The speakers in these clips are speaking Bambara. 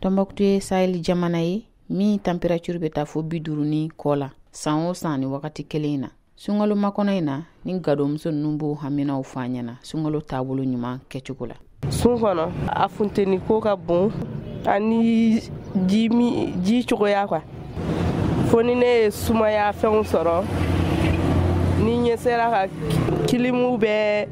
Tɔnbɔkutu ye Sahel jamana ye min température bɛ taa fo 50 ni kɔ la san o san ni wagati kelen in na. Sunkalo makɔnɔ in na, ni gadonmuso ninnu b'u haminaw fɔ an ɲɛna sunkalo taabolo ɲuman kɛcogo la. Sun kɔnɔ, a funteni ko ka bon ani ji ji cogoya quoi. Fo ni ne ye sumaya fɛnw sɔrɔ, ni ɲɛ sera ka kilimu bɛɛ,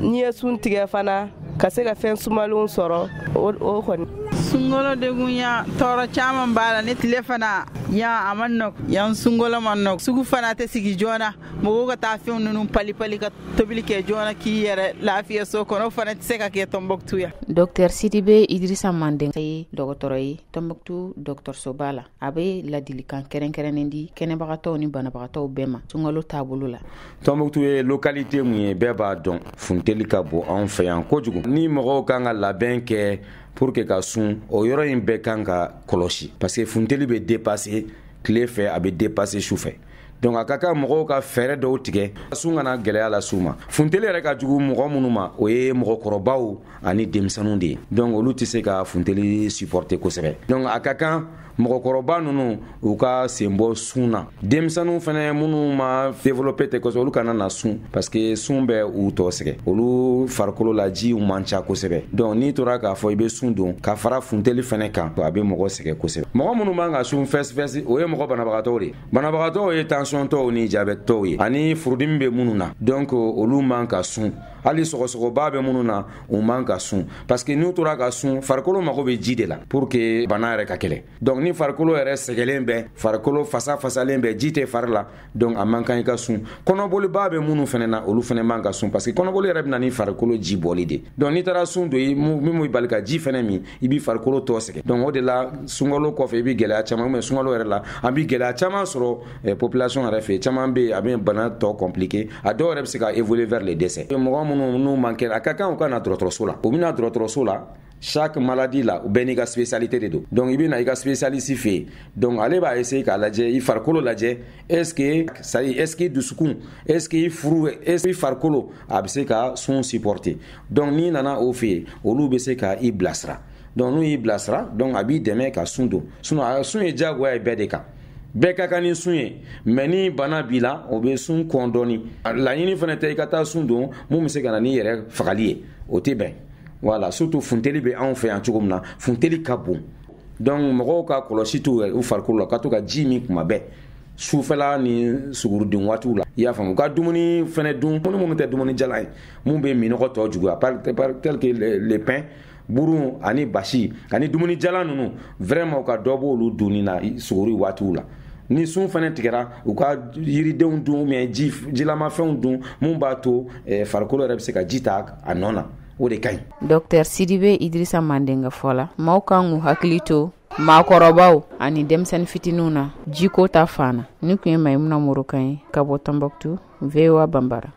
n'i ye sun tigɛ fana, ka se ka fɛn sumalenw sɔrɔ, o kɔni. Sunkalo degunya, tɔɔrɔ caman b'a la. Ni tile fana yan a man nɔgɔ, yan sunkalo man nɔgɔ, sugu fana tɛ sigi joona. Mɔgɔw ka taa fɛnw ninnu palipali ka tobili kɛ joona k'i yɛrɛ lafiya so kɔnɔ, o fana tɛ se ka kɛ Tɔnbɔkutu yan. Docteur Sidibe Idrissa Manden ye dɔgɔtɔrɔ ye Tɔnbɔkutu dɔgɔtɔrɔsoba la. A bɛ ladilikan kɛrɛnkɛrɛnnen di kɛnɛbagatɔw ni banabagatɔw bɛɛ ma sunkalo taabolo la. Tɔnbɔkutu ye localité mun ye, bɛɛ b'a dɔn, funteli ka bon anw fɛ yan kojugu. Ni mɔgɔw kan ka labɛn kɛ pour que ka sun, o yɔrɔ in bɛɛ kan ka kɔlɔsi, parce que funteli bɛ dépasser tile fɛ, a bɛ dépasser su fɛ. Donc a ka kan mɔgɔw ka fɛɛrɛ dɔw tigɛ, sun kana gɛlɛya la s'u ma. Funteli yɛrɛ ka jugu mɔgɔ minnu ma, o ye mɔgɔkɔrɔbaw ani denmisɛnninw de ye. Donc olu tɛ se ka funteli supporter kosɛbɛ. Donc a ka kan mɔgɔkɔrɔba ninnu u ka sen bɔ sun na. Denmisɛnninw fɛnɛ minnu ma développer tɛ kosɛbɛ, olu kana na sun, parce que sun bɛ u tɔ sɛgɛ, olu farikolo la jiw man ca kosɛbɛ. Donc n'i tora k'a fɔ i bɛ sun don ka fara funteli fɛnɛ kan, a bɛ mɔgɔ sɛgɛ kosɛbɛ. Mɔgɔ minnu man ka sun fɛsifɛsi, o ye mɔgɔ banabagatɔw de ye. Banabagatɔw ye tension tɔw ni diabète tɔw ye, ani furudimi bɛ minnu na. Donc olu man ka sun. Hali sɔgɔsɔgɔba bɛ minnu na, u man ka sun, parce que n'u tora ka sun, farikolo mago bɛ ji de la pour que bana yɛrɛ ka kɛlɛ. Donc ni farikolo yɛrɛ sɛgɛlen bɛ, farikolo fasa fasalen bɛ, ji tɛ fari la, donc a man kan i ka sun. Kɔnɔboliba bɛ minnu fɛnɛ na, olu fɛnɛ man ka sun, parce que kɔnɔboli yɛrɛ bɛ na ni farikolo ji bɔli de. Donc n'i taara sun don, min b'i bali ka ji fɛnɛ min, i b'i farikolo tɔ sɛgɛn. Donc o de la, sunkalo kɔfɛ i bɛ gɛlɛya caman, mais sunkalo yɛrɛ la an bɛ gɛlɛya caman sɔrɔ population yɛrɛ fɛ. Caman bɛ yen, a bɛ bana tɔ compliqué, a dɔw yɛrɛ bɛ se ka évoluer vers le décès. Mɔgɔ minnu n'u man kɛnɛ, a ka kan u ka na dɔgɔtɔrɔso la. U bɛ na dɔgɔtɔrɔso la, chaque maladie la, u bɛɛ n'i ka spécialité de don. Donc i bɛ na i ka spécialiste fɛ yen. Donc ale b'a essayer k'a lajɛ, i farikolo lajɛ, est ce que ça y est ce que dusukun, est ce que i furu, est ce que i farikolo a bɛ se ka sun supporter. Donc n'i nana o fɛ yen, olu bɛ se ka i bilasira. Donc n'u y'i bilasira, donc a b'i dɛmɛ ka sun don. Sinon sun ye diyagoya ye bɛɛ de kan, bɛɛ ka kan ni sun ye. Mais ni bana b'i la, o bɛ sun kɔn dɔɔni. Laɲini fana tɛ i ka taa sun don mun bɛ se ka na n'i yɛrɛ fagali ye, o tɛ bɛn. Voilà, surtout funteli bɛ anw fɛ yan cogo min na, funteli ka bon. Donc mɔgɔw ka kɔlɔsi t'u u farikolo la, ka to ka ji min kuma bɛɛ, sufɛla ni sugurudun waatiw la, i y'a faamu. U ka dumuni fɛnɛ dun, dumuni minnu tɛ dumuni jalan ye, mun bɛ minɔgɔ tɔ juguya, par tel que le pain, burun ani basi ani dumuni jalan ninnu. Vraiment, u ka dɔ b'olu dunni na suguri waatiw la. Ni sun fɛnɛ tigɛra, u ka yiridenw dun ou bien ji jilamafɛnw dun, mun b'a to farikolo yɛrɛ bɛ se ka ji ta a nɔ na, o de ka ɲi. Docteur Sidibe Idrissa Manden ka fɔ la, maaw kan k'u hakili to maakɔrɔbaw ani denmisɛnnin fitininw na jiko ta fan na. Ni tun ye Mayimuna Morokan ye ka bɔ Tɔnbɔkutu, VOA Banbara.